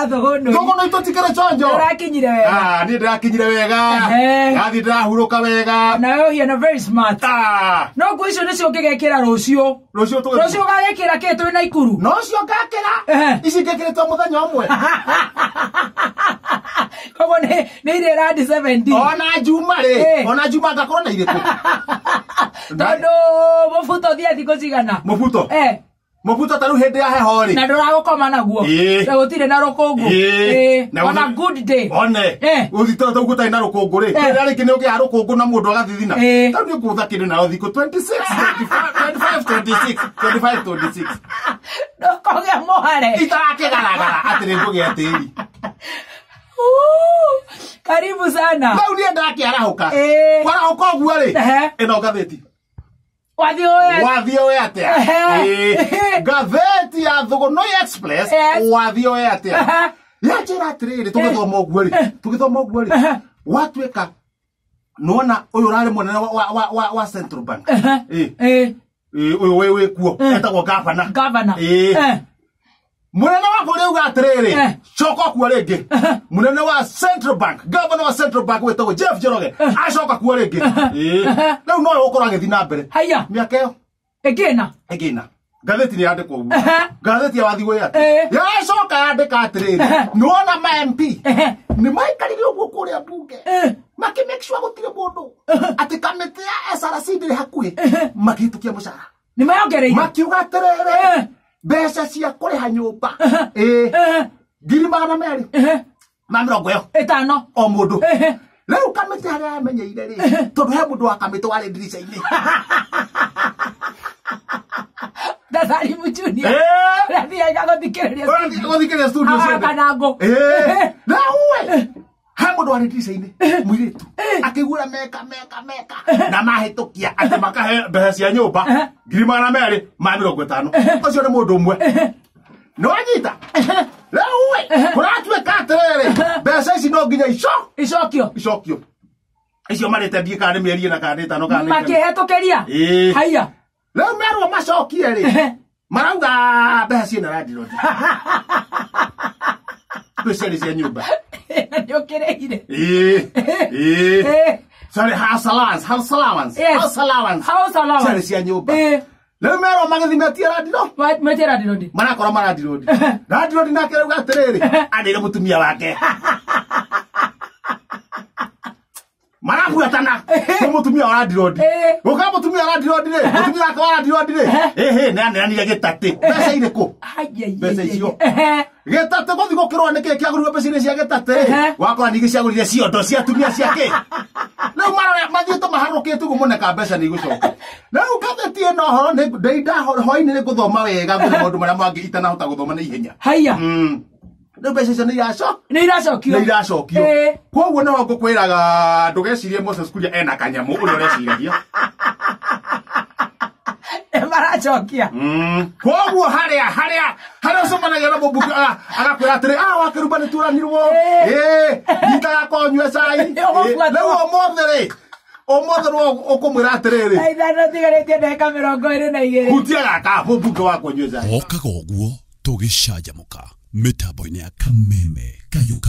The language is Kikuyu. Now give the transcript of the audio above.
Thũgũnũ. Thũgũnũ itũtikĩrĩ chonjo. Ndĩrakinyire wega. Ah, niĩ ndĩrakinyire wega. Ehe. Ngathiĩ ndĩrahurũka wega. Na wewe ũhiana very smart. Ah, No nguo icio nĩcio ũngĩgekĩra rũciũ. Rũciũ tũgĩthiĩ. Rũciũ ũgagĩkĩra kĩ twĩ na Ikuru? No cio ngakĩra. Ehe. Ici ngĩkĩrĩtwo mũthenya ũmwe. Koguo nĩ iria randi 17. Ona Juma rĩ, Eh. ona Juma ngakorwo na irĩkũ. Tondũ mũbuto thiĩ thikũ cigana? Mũbuto. Eh. Mũbuto ta rĩu hĩndĩ ya heho rĩ. Na ndũragũkoma naguo. Ĩĩ. Na gũtirĩ na rũkũngũ. Ĩĩ. Na On a gũtirĩ- good day. One. Eh. Ũthito ta ũguo na rũkũngũ rĩ. Eh. Rĩrĩa rĩngĩ nĩ ũgĩaga rũkũngũ na mũndũ agathithina. Eh. Ta rĩu nĩ ngũtha kĩndũ nayo thikũ 26, 25, 25, 26, 25, 26. Ndũkũgĩa mũhare. Itarakĩgaragara atĩ nĩ ngũgĩa tĩri. Uu, Karibu sana. Rĩu niĩ ndakĩarahũka. Eh. Kwarahũka ũguo rĩ. Ehe. Ĩno ngathĩti. Wathiĩ ũĩ. Wathiĩ ũĩ atĩa? Ehe. Ĩĩ. Ngathĩti ya Thũgũnũi Express. Yes. Wathiĩ ũĩ atĩa? Ehe. Yanjĩra atĩrĩrĩ, tũgĩthoma ũguo rĩ, tũgĩthoma ũguo rĩ, watuĩka nĩwona ũyũ ũrarĩ mũnene wa Central Bank. Ĩĩ. Eh. Ĩĩ, ũyũ wĩ kuo etagwo gavana. Governor. Ĩĩ. Eh. Mũnene wa bũrũri auga atĩrĩrĩ, Eh. coka kuo rĩngĩ. Mũnene wa Central Bank, governor wa Central Bank wĩtagwo Jeff Njoroge, acoka kuo rĩngĩ. Ĩĩ. Rĩu nowe ũgũkorwo agĩthiĩ na mbere. Haya. Mĩaka ĩyo Ĩngĩna. ĩngĩna. Ngathĩti nĩ yandĩkwo ũguo. Ehe. Ngathĩti ya wathiĩ gwĩ atĩ. Eh. Yacoka yandĩka atĩrĩrĩ, Ehe. nĩwona ma MP Ehe. nĩ maikarire ũguo kũrĩa mbunge Eh. makĩ make sure gũtirĩ mũndũ atĩ kamĩtĩ ya SRC ndĩrĩ hakuhĩ, makĩhĩtũkia mũcara. Nĩ mayongereire. Makiuga atĩrĩrĩ, Eh. mbeca cia kũrĩha nyũmba ĩĩ Eh. 200,000 Eh. ma mĩrongo ĩyo Ĩtano. o mũndũ. Ehe. Rĩu kamĩtĩ harĩa yamenyeire rĩ, tondũ he mũndũ wa kamĩtĩ warĩ ndirica-inĩ. Dasarimu Junior. Eh. Ũrathiaga gũthikĩrĩria Ũrathiĩ studio. gũthikĩrĩria studio Haha ciothe. Kanangũ. Ĩĩ. Rĩu ĩ, he mũndũ warĩ ndirica-inĩ mũirĩtu akĩigua meka meka meka na mahĩtũkia atĩ makahe mbeca cia nyũmba 250,000, ũcio nĩ mũndũ ũmwe nĩwanyita. Rĩu ĩ, kũratuĩka atĩrĩrĩ, mbeca ici no nginya ico Icokio. icokio icio marĩte ndiĩ kana nĩ mĩeri ĩna kana nĩ ĩtano kana nĩ ĩtano. Makĩhetũkĩria. Ĩĩ. Haya. Rĩu merwo macokie rĩ, marauga mbeca ciĩna landlord twĩciarĩ cia nyũmba. Nĩ ũkĩrĩire. Ĩĩ. Ĩĩ. Eh. Sorry, house allowance, house allowance, Yes. house allowance. House allowance. Ciarĩ cia nyũmba. Eh. Rĩu merwo magĩthiĩ metie landlord. Metie landlord. Marakora marandirodi. Landlord nake rauga atĩrĩrĩ, anĩre mũtumia wake. Marabuatana nĩ mũtumia wa landlord. Eh. Gũka mũtumia wa landlord rĩ, mũtumia wake wa landlord rĩ, ĩhĩ nĩ aneanire gĩtatĩ. Mbeca irĩkũ? Ai, Mbeca icio. Ehe. Gĩtatĩ gũthiĩ gũkĩrwo nĩkĩ kĩagũrirwo mbeca-inĩ cia gĩtatĩ. Ehe. Wakora ningĩ ciagũrire ciondo cia atumia cia kĩ. Rĩu marora mathiĩte maharũkĩte ũguo moneka mbeca nĩ igũcoka. Rĩu ngathĩti ĩno ũhoro nĩ ndĩinda hwainĩ nĩ ngũthoma wega ngũrĩ maũndũ marĩa mangĩ itanahota gũthoma na ihenya. Haya. Rĩu mbeca icio nĩ iraco Nĩ iracokio. nĩ iracokio. Eh. Koguo nĩho ngũkwĩraga ndũgecirie Moses Kuria ena kanyamũ ũrĩa ũreciragia. Nĩ maracokia. Koguo harĩa ũcemanagia na mũmbunge agakwĩra atĩrĩ, ah, wakĩrumba nĩ turanirwo. Eh. Ĩĩ, nyita gakwa ũnyue cai. Nĩ ũgũbuatwo. Rĩu ũmũthĩ rĩ, ũmũthĩ nĩwe ũkũmwĩra atĩrĩrĩ, Thaa ithano tigarĩtie ndagĩka 22. hutia gaka mũmbunge wakwa ũnyue cai. Okaga ũguo tũgĩcanjamũka mĩtambo-inĩ ya Kameme Kayũ